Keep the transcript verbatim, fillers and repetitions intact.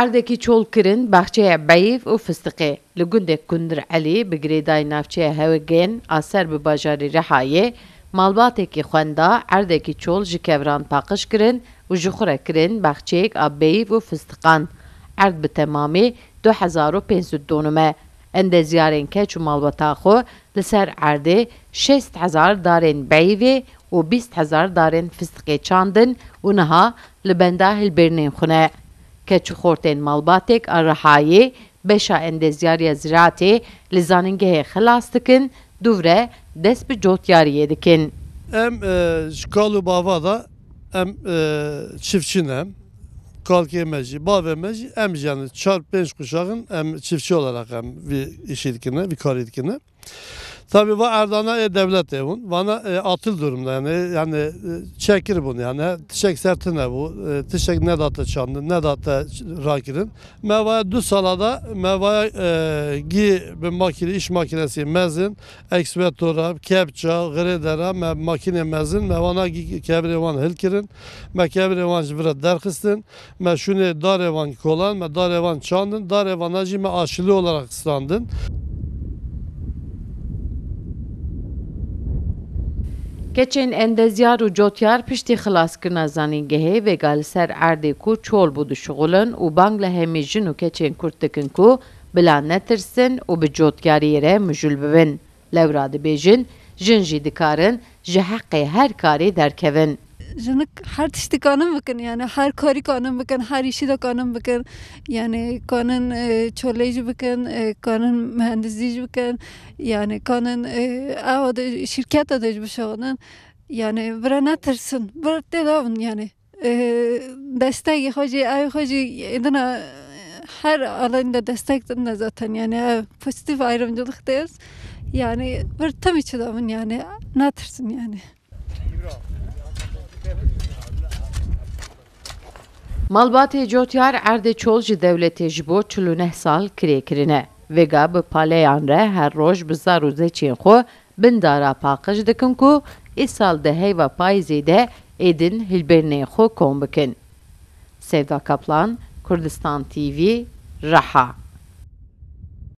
Erdekî çol kirin baxçeya beyv û fistiqê. Li gundê Kundir Elî bi girêdayî navçeya Hewegên a ser bi bajarê Rihayê, malbatekî xwenda erdekî çol ji keviran paqij kirin û ji xwe re kirin baxçeyek a beyv û fistiqan. Erd bi temamî du hezar û pênc sed donum e. Endezyarên keç û malbata xwe li ser erdê şêst hezar darên beyvê û bîst hezar darên fistiqê çandin û niha li benda hilbêrnên xwe ne. Keç û xortên malbatêk a Rihayê beşa endezyariya ziraatê li zanîngehê xilas dikin, dûvre dest bi cotyariyê dikin. Em, e, ji kal û bava da em, e, çiftçî ne. Kalkê me jî, bavê me jî, em jî yani çar pênc kuşaxin em çiftçi olarak em vî işî dikine, vî karî dikine. Tabi va erdana ê dewletê bûn, vana, e, atıl durumda yani, yani, e, çekir bûn yani, tişek ser tine bû, e, tişek nedate çandin, nedate rakirin. Me vaya du sala da, me vaya, e, gî bi makine, iş makinesi mezin, ekskavatora, kepça, gredera, me makine mezin, me vana gî kevirê wan hilkirin, me kevirê wan ji vira derxistin, me şûnê darê wan kolan, me darê wan çandin, darê vana jî me aşilî olarak standin. Keçên endezyar û cotyar piştî xilaskirina zanîngehê vêga li ser erdê ku çol bû dişuxulin û bang li hemî jin û keçên Kurd dikin ku bila netirsin û bi cotyariyê re mijûl bibin. Lewra dibêjin, jin jî dikarin ji heqê her karê derkevin. Jinik her tiştî kanin bikin, yani her karî kanin bikin, her îşî de kanin bikin. Yani kanin, e, çolê jî bikin, e, kanin mühendisî jî bikin. Yani kanin, e, ewa de şirketa de jî bişexulin. Yani bira netirsin, bir têdavin yani. E, destekê xwe jî, ew xwe jî êdina her alan de destek din de zaten yani ev pozitif ayrımcılık diyoruz. Yani bir tam içi de bin yani netirsin yani. Malbatê cotyar erdê çol ji dewletê ji bo çil û neh sal kirê kirine. Vêga bi paleyan re her roj bi zar û zeçên xwe bin dara paqij dikin ku îsal di heyva payîzê de êdin hilbêrnên xwe kom bikin. Sevda Kaplan, Kurdistan T V, Reha.